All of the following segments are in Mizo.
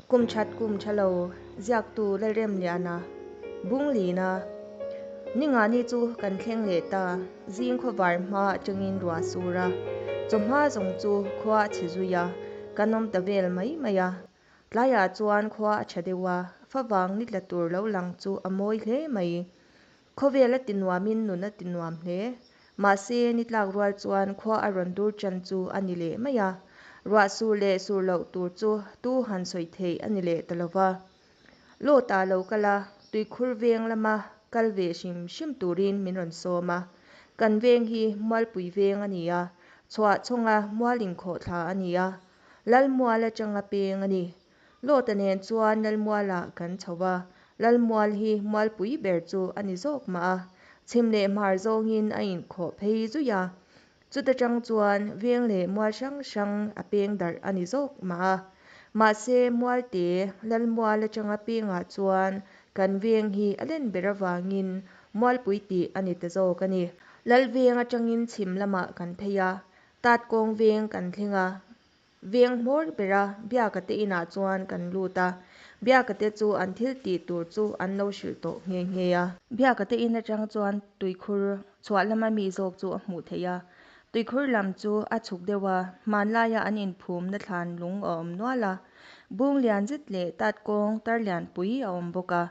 Kum that kum tha lo ziaktu Lalremliana, Bunglina, Ningani chu kan thleng leh ta, zing khawvar hma atangin ruah sur a, chawhma zawng chu khua a chhe zui a, kan awm ta vel mai mai a. Tlaiah chuan khua a tha deuh a, favang ni tla tur lo lang chu a mawi hle mai. Khawvel a ti nuamin nun a ti nuam hle. Mahse, ni tlak rual chuan khua a rawn dur ṭan chu a ni leh mai a. Ruah sur leh sur loh tur chu tu han sawi theih a ni leh ta lo va. Lawtah lo kal a, tuikhur veng lama kal ve hrim hrim turin min rawn sawm a. Kan veng hi Mualpui veng a ni a, chhuah chhawnga mual inkhawhthla a ni a, Lalmual atanga peng a ni. Lawta nen chuan Lalmualah kan chho va, Lalmual hi mualpui ber chu a ni zawk mah a, chhim leh hmar zawngin a inkhawh phei zui a. Chuta tang chuan veng leh mual hrang hrang a peng darh a ni zawk mah a. Mahse, Mualte Lalmual atanga pengah chuan kan veng hi a len ber avangin Mualpui tih a ni ta zawk a ni. Lalveng atangin chhim lamah kan phei a, Tatkawng veng kan thleng a, veng hmawr bera Biaka te inah chuan kan lut a, Biaka te chu an thil tih tur chu an lo hrilh tawh nghe nghe a. Biaka te in atang chuan tuikhur chhuah lama mi zawk chu a hmuh theih a, tuikhur lam chu a chhuk deuh a, hmanlaia an inphumna thlan lung a awm nual a, bung lian zet leh tatkawng tar lianpui a awm bawk a,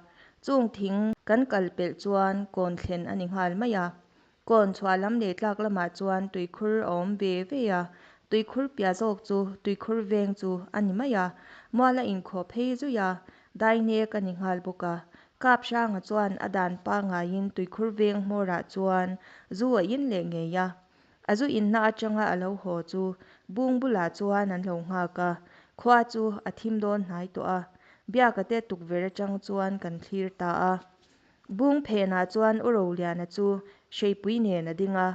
chung thing kan kal pelh chuan kawn thlen a ni nghal mai a. Kawn chhuah lam leh tlak lamah chuan tuikhur a awm ve ve a, tuikhur piah zawk chu tuikhur veng chu a ni mai a, mual a inkhawh phei zui a, dainek a ni nghal bawk a. Kap hranga chuan a dan pangaiin tuikhur veng hmawrah chuan zu a in leh ngei a, a zu inna atanga a lo haw chu bung bulah chuan an lo nghak a, khua chu a thim dawn hnai tawh a, Biaka te tukverh atang chuan kan thlir ta a. Bung phenah chuan U Roliana chu hreipui nen a ding a,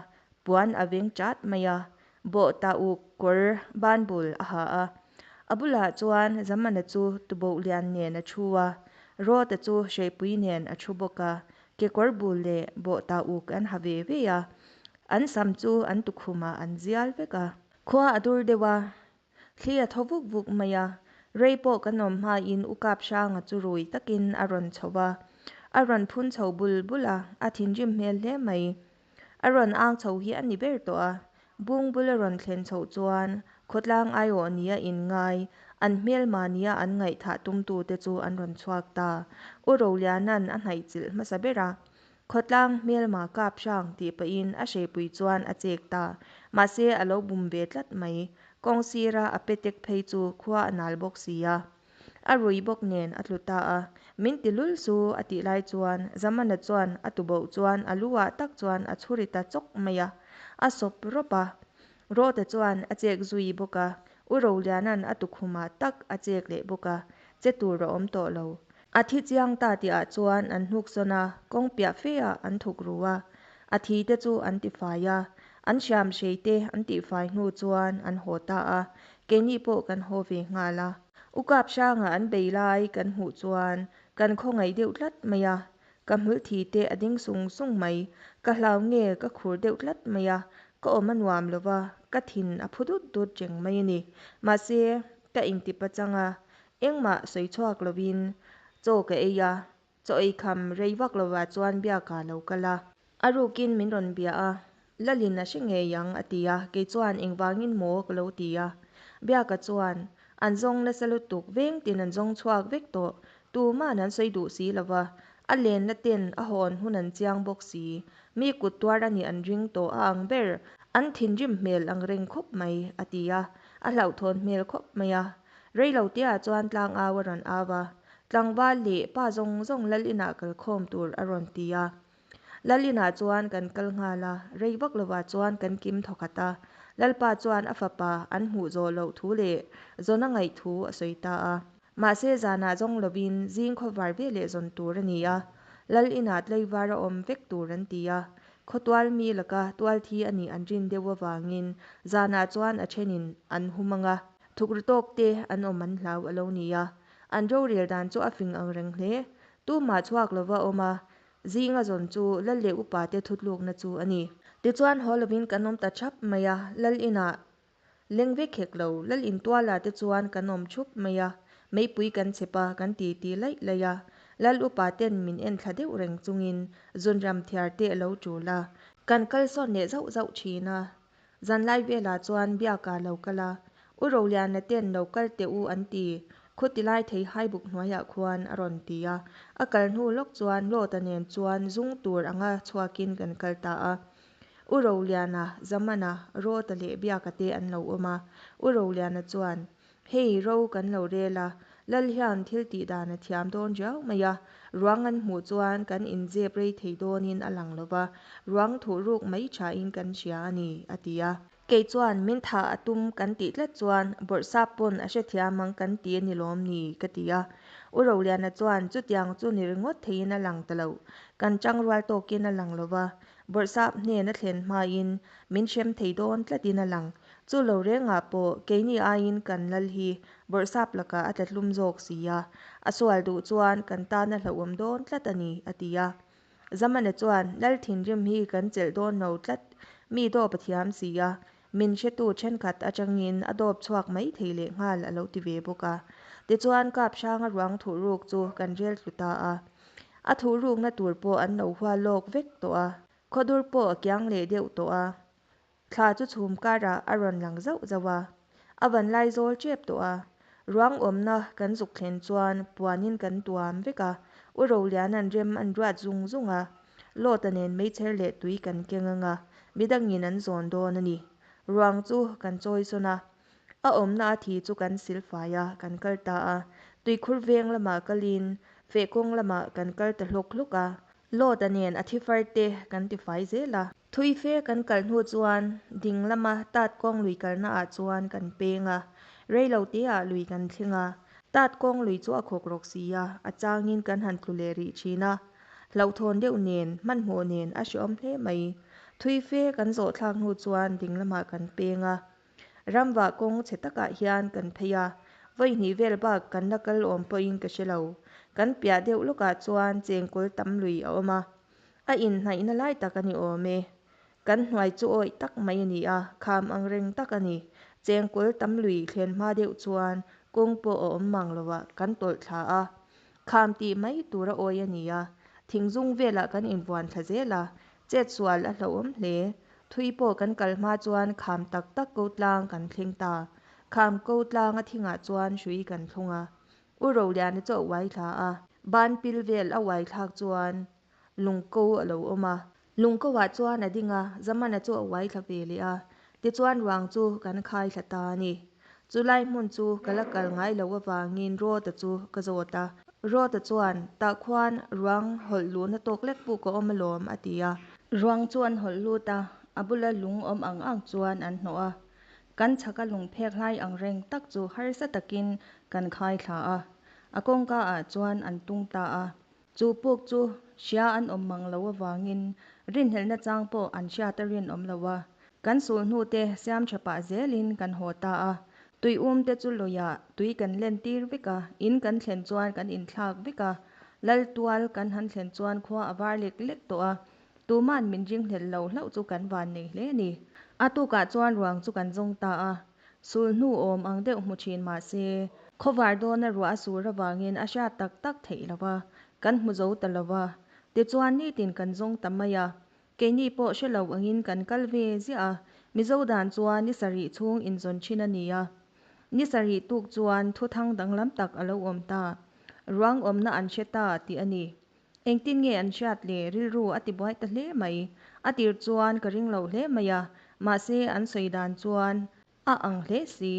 puan a veng chat mai a, bawh ta uk kawr banbul a ha a. A bulah chuan Zamana chu tuboh lian nen a thu a, Rawta chu hreipui nen a thu bawk a, kekawr bul leh bawh ta uk an ha ve ve a, an sam chu an tukhumah an zial vek a. Khua a dur deuh a, Thli a thaw vuk vuk mai a, rei pawh kan awm hmain U Kaphranga chu rui takin a rawn chho va, a rawn phun chho bul bul a, a thinrim hmel hle mai. A rawn ang chho hi a ni ber tawh a, bung bul a rawn thlen chhoh chuan khawtlang aiawh nia inngai, an hmelma nia an ngaihthah tumtute chu an rawn chhuak ta. U Roliana'n a hnaihchilh hmasa ber a, Khawtlang hmelma kap hrang tih pahin a hreipui chuan a chek ta. Mahse a lo bum ve tlat mai. Kawng sira a petek phei chu khua a nal bawk si a. A rui bawk nen a tlu ta a. Min ti lul su a tih lai chuan Zamana chuan a tuboh chuan a lu ah tak chuan a chhuri ta chawk mai a. A sawp rawp a. Rawta chuan a chek zui bawk a. U Roliana'n a tukhumah tak a chek leh bawk a. Che tur a awm tawh lo. A thi chiang ta tihah chuan an hnuk sawn a, kawng piah fe ah an thuk ru a. A thi te chu an tifai a, an hriam hrei te an tihfai hnu chuan an haw ta a, keini pawh kan haw ve nghal a. U Kap hranga an bei lai kan hmuh chuan kan khawngaih deuh tlat mai a, ka hmul thi te a ding sung sung mai, ka hlau nge ka khur deuh tlat mai a, ka awm a nuam lo va, ka thin a phu dut dut reng mai a ni. Mahse, ka inti pachang a, Engmah sawi chhuak lovin chaw ka ei a, chaw ei kham rei vak lovah chuan biaka lo kal a. A rukin min rawn bia a, Lalin a hre ngei ang a ti a, kei chuan engvangin maw ka lo ti a. Biaka chuan, An zawng nasa lutuk, vengtin an zawng chhuak vek tawh, tuma'n an sawi duh si lova, a lenna ten a hawn hun an chiang bawk si, mi kut tuar a nih an ring tawh a ang ber, an thinrim hmel ang reng khawp mai a ti a, a hlauhthawn hmel khawp mai a. Reilotea chuan tlang au a rawn au a, tlangval leh pa zawng zawng lal inah kal khawm tur a rawn ti a. Lal inah chuan kan kal nghal a, rei vak lovah chuan kan kim thawkhat a. Lalpa chuan a fapa an hmuh zawh loh thu leh zawn a ngaih thu a sawi ta a. Mahse zanah zawng lovin zing khawvar ve leh zawn tur a ni a, lal inah tlaivar a awm vek tur an ti a. Khawtual mi laka tual thi a nih an rin deuh avangin zanah chuan a thenin an hum ang a. Thukru tawk te an awm an hlau a lo ni a, an rorel dan chu a fing ang reng hle. Tumah chhuak lova awm a, zinga zawn chu lal leh upa te thutlukna chu a ni. Tichuan haw lovin kan awm ta thap mai a, lal inah leng vek hek lo, lal in tualah te chuan kan awm thup mai a. Meipui kan chhep a, kan titi laih laih a. Lal upa ten min enthla deuh reng chungin zunram thiar te a lo tul a. Kan kalsawn leh zauh zauh thin a. Zanlai velah chuan Biaka lo kal a, U Roliana ten lo kal teh u an ti, khuti lai theihai buk hnuaiah khuan a rawn ti a. A kal hnu lawk chuan Lawta nen chuan zung tur anga chhuakin kan kal ta a. U Roliana, Zamana, Rawta leh Biaka te an lo awm a. U Roliana chuan, Hei ro kan lo rel a, Lal hian thil tih dan a thiam dawn riau mai a, ruang an hmuh chuan kan inzep rei thei dawnin a lang lo va, ruang thuh ruk mai thain kan hria a ni, a ti a. Kei chuan, Min thah a tum kan tih tlat chuan Bawrhsap pawn a hrethiam ang kan ti a ni lawm ni? ka ti a. U Roliana chuan, Chutiang chu ni ringawt theiin a lang ta lo, kan tangrual tawkin a lang lo va, Bawrhsap hnen a thlen hmain min hrem thei dawn tlatin a lang. Chu lo rengah pawh keini aiin kan lal hi Bawrhsap lakah a tlatlum zawk si a, a sual duh chuan kan tan a hlauhawm dawn tlat a ni, a ti a. Zamana chuan, Lal thinrim hi kan chelh dawn lo tlat, mi dawp a thiam si a, min hretu thenkhat atangin a dawp chhuak mai thei lehnghal a lo ti ve bawk a. Tichuan Kaphranga ruang thuhruk chu kan rel tlu ta a. A thuhrukna tur pawh an lo hua lawk vek tawh a, khawdur pawh a kiang leh deuh tawh a. Thla chu chhum karah a rawn lang zauh zauh a, a van lai zawl tep tawh a. Ruang awmna kan zuk thlen chuan puanin kan tuam vek a, U Roliana'n rem an ruat zung zung a. Lawta nen meichher leh tui kan keng ang a, midangin an zawn dawn a ni. Ruang chu kan chawi sawn a, A awmna a thi chu kan silfai a, kan kal ta a. Tuikhur veng lamah kalin feh kawng lamah kan kal ta hlawk hlawk a. Lawta nen a thi far te kan ti fai zel a. Thui fe kan kal hnu chuan ding lama tat kawng lui kalna ah chuan kan peng a. Rei lo te ah lui kan thleng a. Tat kawng lui chu a khawk rawk si a, a changin kan han tlu leh rih thin a. Hlauhthawn deuh nen, hmanhmawh nen a hreawm hle mai. Thui fe kan zawh thlak hnu chuan ding lamah kan peng a. Ramvah kawng chhe takah hian kan phei a, vawi hnih vel bak kan la kal awm pawhin ka hre lo. Kan piah deuh lawkah chuan chengkawl tam lui a awm a, a inhnaihna lai tak a ni awm e. Kan hnuai chu awih tak mai a ni a, kham ang reng tak a ni. Chengkawl tam lui thlen hma deuh chuan kawng pawh a awm mang lo a, kan tawlh thla a. Kham tih mai tura awi a ni a, thingzung velah kan invuan thla zel a, chetsual a hlauhawm hle. Thui pawh kan kal hma chuan kham tak tak ko tlang kan thleng ta. Kham ko tlang a thingah chuan hrui kan thlung a. U Roliana chu a uai thla a. Ban pil vel a uai thlak chuan lung ko a lo awm a. Lung ko ah chuan a ding a, Zamana chu a uai thla ve leh a. Tichuan ruang chu kan khai thla ta a ni. Chu lai hmun chu ka la kal ngai loh avangin Rawta chu ka zawt a. Rawta chuan, Tah khuan ruang hawlh luhna tawk lek puk a awm alawm, a ti a. Ruang chu an hawlh lut a, a bula lung awm ang ang chuan an hnawh a. Kan chhaka lung phek hlai ang reng tak chu harsa takin kan khai thla a. A kawngka ah chuan an tung ta a. Chu puk chu hria an awm mang lo avangin rinhlelhna chang pawh an hriat a rinawm lo a. Kan sulhnu te siam tha pah zelin kan haw ta a. Tui um te chu luiah tui kan len tir vek a, in kan thlen chuan kan inthlak vek a. Lal tual kan han thlen chuan khua a var lek lek tawh a, tuman min ringhlelh lo hlauh chu kan van nei hle a ni. A tukah chuan ruang chu kan zawng ta a, Sulhnu awm ang deuh hmu thin mah se, khawvar dawna ruah a sur avangin a hriat tak tak theih lo va, kan hmu zo ta lo va. Tichuan nitin kan zawng ta mai a, keini pawh hre lo angin kan kal ve ziah a, Mizo dan chuan ni sarih chhung inzawn thin a ni a. Ni sarih tuk chuan thuthang danglam tak a lo awm ta. Ruang awmna an hre ta tih a ni. Engtin nge an hriat le? Rilru a ti buai ta hle mai. A tir chuan ka ring lo hle mai a, mahse an sawi dan chuan a ang hle si.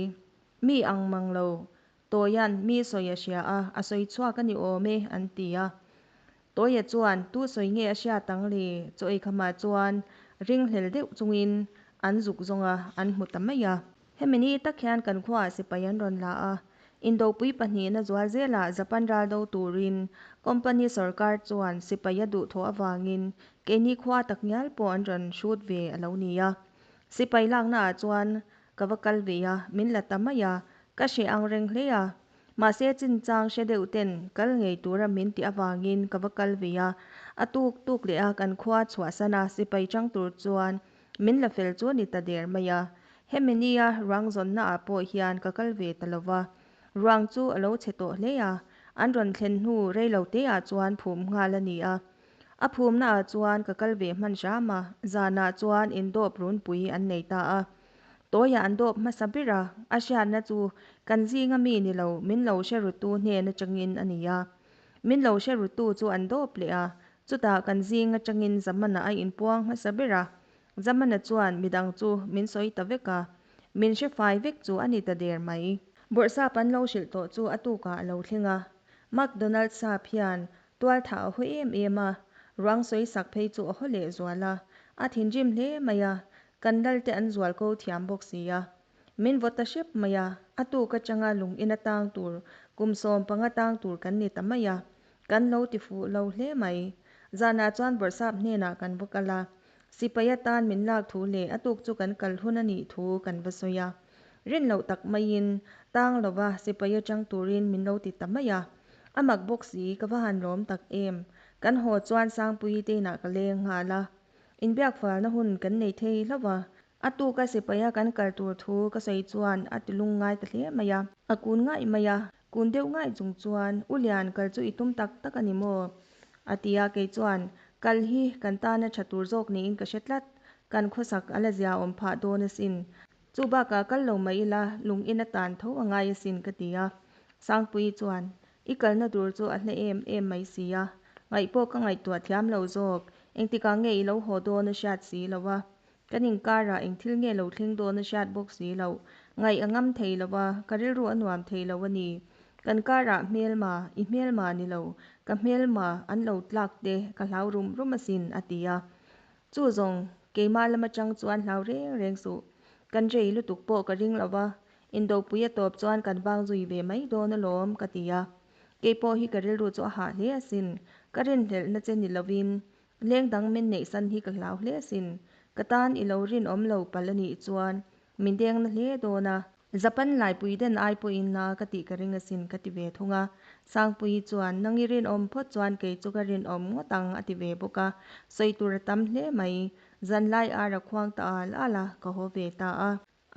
Mi ang mang lo, Tawia'n mi sawi a hria a, a sawi chhuak a ni awm e, an ti a. Tawia chuan tu sawi nge a hriat ang le? Chaw eikhamah chuan ringhlel deuh chungin an zuk zawng a, an hmu ta mai a. Hemi ni tak hian kan khuaah sipai an rawn la a, Indopui pahnihna zual zelah Japan ral do turin company sorkar chuan sipai a duhthawh avangin keini khua takngial pawh an rawn hrut ve a lo ni a. Sipai laknaah chuan ka va kal ve a, min la ta mai a, ka hreh ang reng hle a. Mahse chinchang hre deuh ten kal ngei tura min tih avangin ka va kal ve a, a tuk tuk leh a kan khua chhuahsan a sipai chang tur chuan Min la fel chu a ni ta der mai a, hemi nia ruang zawnna ah pawh hian ka kal ve ta lo va. Ruang chu a lo chhe tawh hle a, an rawn thlen hnu rei lo teah chuan phum nghal a ni a. A phumnaah chuan ka kal ve hman hram a, zanah chuan indawp runpui an nei ta a. Tawia an dawp hmasa ber a, a hriatna chu kan zinga mi ni lo min lo hre rutu hnen atangin a ni a. Min lo hre rutu chu an dawp leh a, chutah kan zing atangin Zamana a inpuang hmasa ber a. Zamana chuan midang chu min sawi ta vek a, min hre fai vek chu a ni ta der mai. Bawrhsap an lo hrilh tawh chu a tukah a lo thleng a, McDonald sap hian Tualthah a haw em em a, ruang sawi sak phei chu a haw leh zual a, a thinrim hle mai a, kan lal te an zual ko thiam bawk si a. Min vaw ta hrep mai a, a tuk atanga lung ina tang tur, kum 15 tang tur kan ni ta mai a, kan lo ti fuh lo hle mai. Zanah chuan Bawrhsap hnenah kan va kal a, sipai atan min lak thu leh a tuk chu kan kal hun a nih thu kan va sawi a. Rin loh tak maiin tang lova sipai atang turin min lo ti ta mai a. A mak bawk si, ka va han lawm tak em. Kan haw chuan Sangpuii te inah ka leng nghal a. Inbiak falna hun kan nei thei hlauh a. A tuka sipaia kan kal tur thu ka sawi chuan a ti lung ngai ta hle mai a. A kun ngaih mai a, kun deuh ngaih chung chuan, U Lian, kal chu i tum tak tak a ni maw? A ti a, kei chuan, Kal hi kan tana tha tur zawk niin ka hre tlat. Kan khawsak a la zia awm phah dawn asin. Chu bakah kal lo mai ila, lung in a tan tho a ngai asin ka ti a. Sangpuii chuan, I kalna tur chu a hla em em mai si a, ngaih pawh ka ngaihtuah thiam lo zawk, engtikah nge i lo haw dawn a hriat si lo a, kan inkarah eng thil nge lo thleng dawn a hriat bawk si loh, ngaih a ngam thei lo a, ka rilru a nuam thei lo a ni. Kan karah hmelma, i hmelma ni lo, ka hmelma an lo tlak te ka hlau rum rum asin a ti a. Chu zawng, keimah lam atang chuan hlau reng reng suh. Kan rei lutuk pawh ka ring lo va, indopui a tawp chuan kan vang zui ve mai dawn alawm, ka ti a. Kei pawh hi ka rilru chu a hah hle asin. Ka rinhlelhna che ni lovin, leng dang min neihsan hi ka hlau hle asin. Ka tan i lo rinawm lo palh a nih chuan min dengna hle dawn a. Japan laipui den ai pawhin na ka tih ka ring asin ka ti ve thung a. Sangpuii chuan, Nang i rinawm phawt chuan kei chu ka rinawm ngawt ang a ti ve bawk a. Sawi tur a tam hle mai. Zanlai ar a khuang ta al al a, ka haw ve ta a.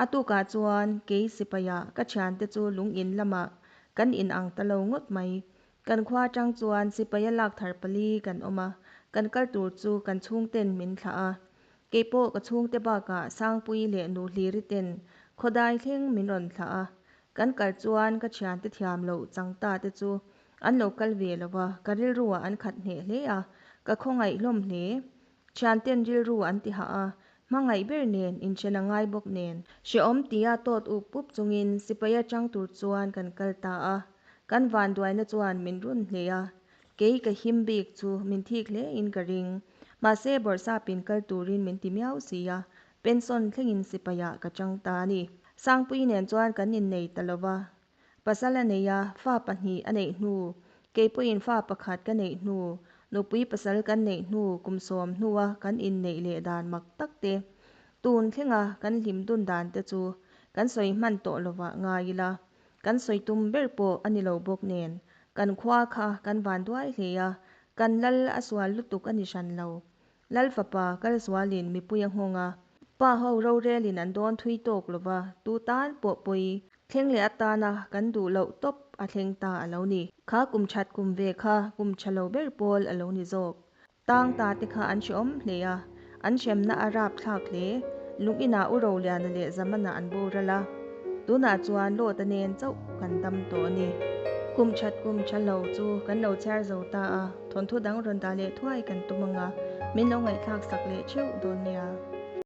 A tukah chuan kei sipaiah ka thiante chu lung in lamah kan in ang ta lo ngawt mai. Kan khua atang chuan sipaia lak thar pali kan awm a, kan kal tur chu kan chhungten min thlah a. Keipawh ka chhungte bakah Sangpui leh Nuhliri ten khawdai thleng min rawn thlah a, kan kal chuan ka thiante thiam loh chang ta te chu an lo kal ve lo va, ka rilruah an khat hneh hle a, ka khawngaih hlawm hle. Thianten rilru an ti hah a, hmangaih ber nen inchen a ngai bawk nen. Hrehawm tia tawt up up chungin sipai atang tur chuan kan kal ta a, kan vanduaina chuan min run hle a, Kei ka him bik chu min thik hle in ka ring. Mahse Bawrhsap in kal turin min ti miau si a, pension thlengin sipaiah ka chang ta a ni. Sangpui nen chuan kan innei ta lo va. Pasal a nei a, fa pahnih a neih hnu, kei pawhin fa pakhat ka neih hnu, nupui pasal kan neih hnu kum sawm hnua kan inneih leh dan mak tak te, tun thlenga kan hlim dun dan te chu kan sawi hman tawh lovah ngai ila. Kan sawi tum ber pawh a ni lo bawk nen, kan khua kha kan van duai hle a, kan lal a sual lutuk a ni hran lo. Lal fapa kal sualin mipui a nghawng a, pa ho rorelin an dawn thui tawk lo va, tu tan pawh pawi thleng leh atana kan duh loh tawp a thleng ta a lo ni. Kha kum that kum ve kha kum tha lo ber pawl a lo ni zawk. Tang ta te kha an hrehawm hle a, an hremna a rap thlak hle. Lung inah U Roliana leh Zamana an boral a, tunah chuan Lawta nen chauh kan dam tawh a ni. Kum that kum tha lo chu kan lo chhiar zo ta a, thawnthu dang rawn dah leh thuai kan tum ang a, min lo ngaihthlak sak leh theuh dawn nia.